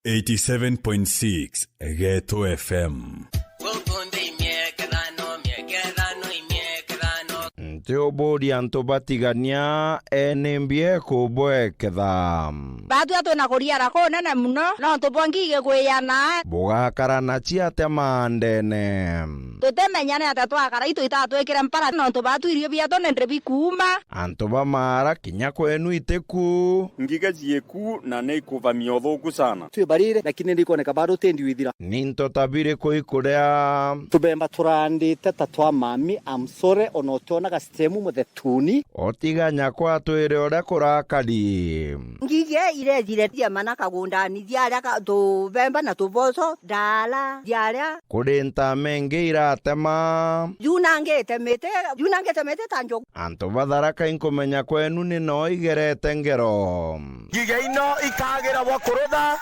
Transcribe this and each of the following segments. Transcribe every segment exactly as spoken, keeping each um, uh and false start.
eighty-seven point six Geto F M. Guku nthi imiekethano, miekethano, imiekethano. Nti uburia antu batigania, eni mbie kubweketha. Batua twina kuriara kunene muno, nontu bwa ngigi kwiyana. Bugakara na ciatia maandene. Tutimenya ni atia twakara itu itatwikire mpara, nontu batu irio biatu ni ndiri bikuuma. Antu ba maara kinya kwenu itiku. Ngiga cieku na ni ikuvamia uthuku sana. Twi barire, lakini ndikoneka bado tendi withira. Ni nto ta biriku ikuria? Tubemba turandite ta twa mami, I'm sorry, ona utionaga sitemu muthetuni. Otiga nyakwa atwire uria kurakari. Ngigi irethire ciema na kagundani ciaria ka-, tubemba na tuboco, ndara ciaria. Kuri ntama ingi iratema. Junangite miti, junangite miti ta njogu. Antu ba Tharaka inkumenya kwenu ni no igerete ngero. Ngigi ino ikagira bwa kurutha,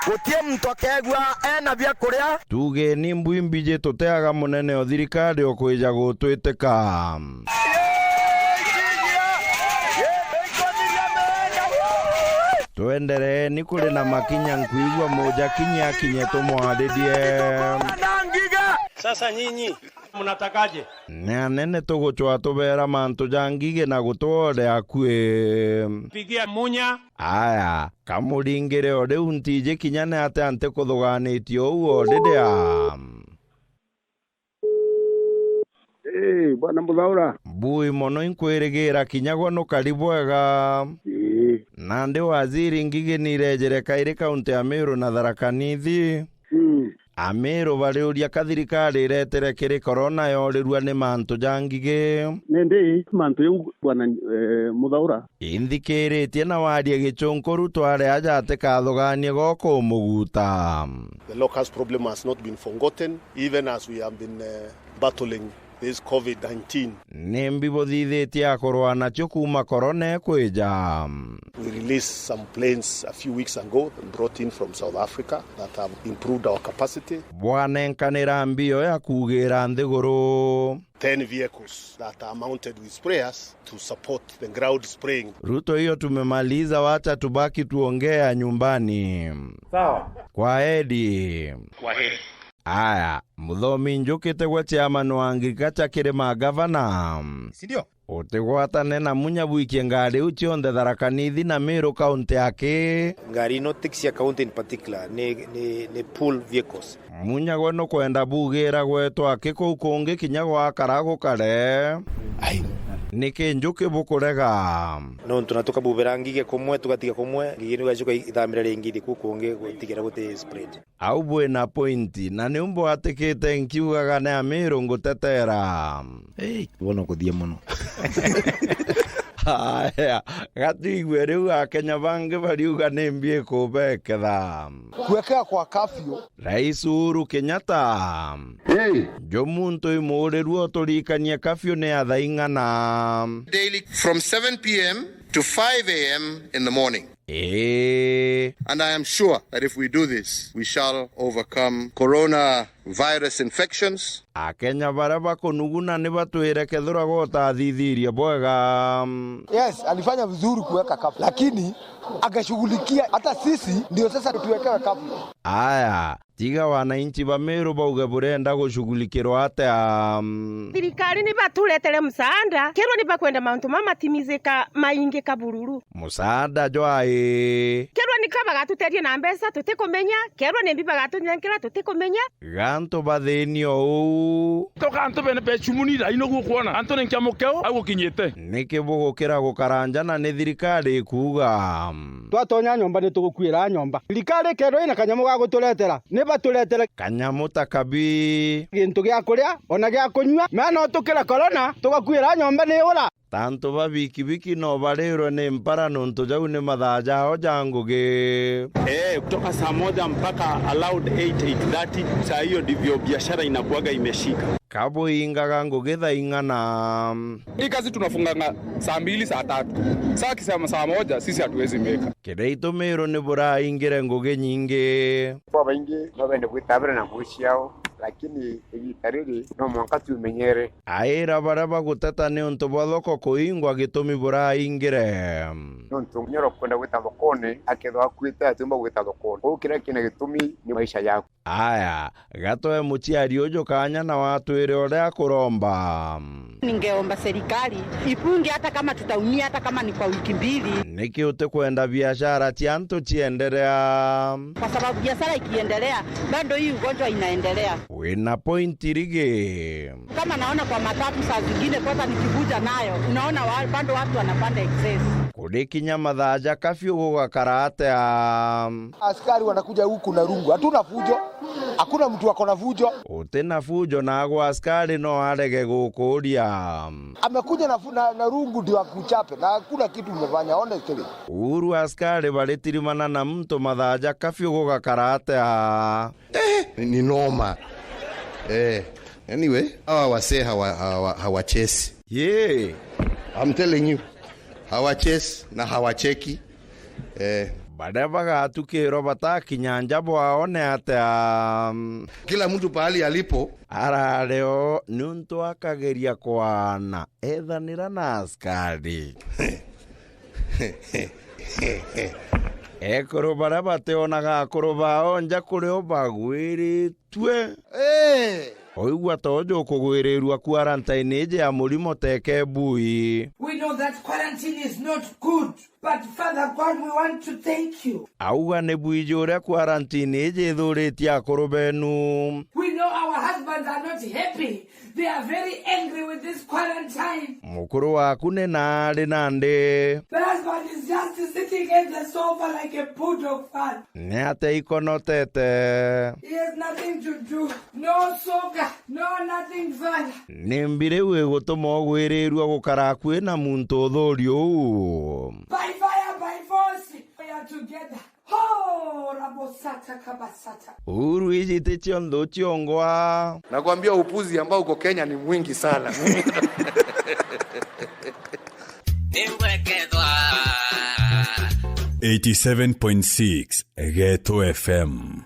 guti muntu akegua ena bia kuria. Tugeni mbwi mbiji tuteaga munene o thirikari o kwija gutwitika. Twendereeni kuri na makinya, nkwigua muja kinya akinye tumwaririe. Sasa nyinyi mnatakaje? Ni anene tugucwa tubeera mantu ja ngigi na gutwore akui. Pigia Munya. Aya, kamuringire o riu ntiji kinya ni atia ntikuthuganitie uu o riria. Ii, Bwana Muthaura. Mbui mono, inkwirigira kinya gwe nukari bwega. Ii. Nandi waziri ngigi nirejere kairi kaunti ya Meru na Tharaka Nithi. Mm. Ameru bariuria ka thirikari iretere kiri korona yorirua ni mantu ja ngigi. Nindi mantu jau, Bwana, eh, Muthaura. Inthikiritie na warie gicunkuru tware aja atikathuganie goko umuguta. The locust problem has not been forgotten, even as we have been, eh, battling this covid nineteen. Nimbi buthithitie akurwa nacio kuuma korona ikwija? We released some planes a few weeks ago and brought in from South Africa that have improved our capacity. Bwanenkanira mbio ya kuugira nthiguru. Ten vehicles that are mounted with sprayers to support the ground spraying. Ruto, hiyo tumemaliza, wacha tubaki tuongea nyumbani. Sawa. Kwa heri. Kwa heri. Aya, Muthomi Njuki tigwe chairman wa agriculture kiri magavana. Si ndio? Utigwatane na Munya bwikie ngari iu cionthe Tharaka Nithi na Meru kaunti aki. Ngari ino ti cia county in particular, ni, ni, ni pool vehicles. Munya gwe nukwenda bugira gwetwa aki kuu kungi kinya gwakara gukare? Ai. Niki Njuki bukurega? Nontu na tukabubira ngigi kumwe, tugatiga kumwe, ngigi nigacoka ithamira ringi ithi kuu kungi gutigira guti spread. Au bwina point, na niu mbwatikite nkiugaga ni Amiru ngutetera. Hey, bona kuthia muno. Haya, gatuigue riu Akenya bangi bariuga ni mbi ikubeketha. Kuwekea kwa kafyu. Rais Uhuru Kenyatta. Hey. Jo muntu imuurirua uturikanie kafyu ni ya thaa ing'ana. Daily from seven p m to five a m in the morning. Ee. And I am sure that if we do this, we shall overcome coronavirus infections. Akenya baria bakunuguna ni batwire kethira gwe utathithirie bwega. Yes, alifanya vizuri kuweka kafu, lakini angeshughulikia hata sisi ndio sasa tuwekewe kafu. Aya, tiga wananchi ba Meru bauge burenda gushughulikirwa atia? Thirikari ni baturetere msaada, kerwa ni bakwenda mauntu mama matimizika maingi kabururu. Musaada jwai? Kerwa ni ka bagatuteria na mbeca, tutikumenya. Kerwa ni mbi bagatunyankira, tutikumenya. Gantu bathini o uu. Toka antu bene becumuni, rai noguo kwona. Antu ni nkia mukeo, au gukinyite. Niki bugukira gukara nja na ni thirikari ikuuga? Twatonya nyomba, ni tugukuira nyomba. Thirikari kerwa ina kanyamu ga guturetera, ni baturetere. Kanyamu ta kabi? Gintu gia kuria, ona gia kunyua. Mea no tukira korona, tugakuira nyomba ni ura. Tantu ba bikibiki no barirwe ni mpara nontu jau ni mathaa jao ja ngugi. Eh, kutoka saa moja mpaka allowed eight, eight thirty, saa hiyo ndivyo biashara inakuwaga imeshika. Kabuingaga ngugi thaa ing'ana? Hii kazi tunafunganga saa mbili, saa tatu. Saa akisema saa moja, sisi hatuwezi meka. Kiria itumiru ni buraingire ngugi nyingi. Kwa baingi no bende gwitabira na ngugi ciao. Lakini igiita riri no mwanka tumenyere. Aira baria baguteta niuntu bwa thoko kuingwa gitumi buraingire. Niuntu munyoro kwenda gwita thokone, akethwa akuite, atiumba gwita thokone. Kwou kiria kina gitumi ni maisha yaku. Aya, gatwe muciari uju kanya na watwire uria akuromba. Ningeomba serikali ifunge hata kama tutaumia, hata kama ni kwa wiki mbili. Niki utikwenda biashara cia antu cienderea? Kwa sababu biashara ikiendelea, bado hii ugonjwa inaendelea. Wina point rigi. Kama naona kwa matatu saa zingine kwanza nikikuja nayo, unaona wa-, bado watu wanapanda excess. Kuri kinya mathaa ja kafyu gugakara atia? Askari wanakuja huku na rungu. Hatuna fujo. Hakuna mtu ako na fujo. Uti na fujo naagwe askari no arege gukuria. Amekuja na fu-, na, na rungu ndio akuchape. Na hakuna kitu umefanya, honestly. Uru askari baritirimana na mtu mathaa ja kafyu gugakara atia? Eh, ni noma. Eh, anyway, hawa wasee hawa-, hawa-, hawachesi. Yeah. I'm telling you. Hawachesi na hawacheki. Eh. Baria bagatukirwa batakinya nja bwaone atia? Kila mtu pahali alipo. Arareo niuntu akageria kwana ethanira na askari. Ekuru baria bationaga akuru bao nja kurio bagwiritue. Eh. Oigua tojo kugwirirua quarantine iji ya murimo teke bui. We know that quarantine is not good, but Father God, we want to thank you. Auga ni bwiji uria quarantine iji ithuritie akuru benu. We know our husbands are not happy. They are very angry with this quarantine. Mukuru waku ni naari nandi? The husband is just sitting in the sofa like a bulldog fan. Ni atia ikonotete? He has nothing to do. No soccer, no nothing fun. Ni mbi riu igutuma ugwirirua gukara akui na muntu uthuri uu? By fire, by force, we are together. Ho, rabosata kabasata. Uru iji ti cionthe uciongwa. Nakwambia upuzi ambao uko Kenya ni mwingi sana. Ningwekethwa. Eighty-seven point six Geto F M.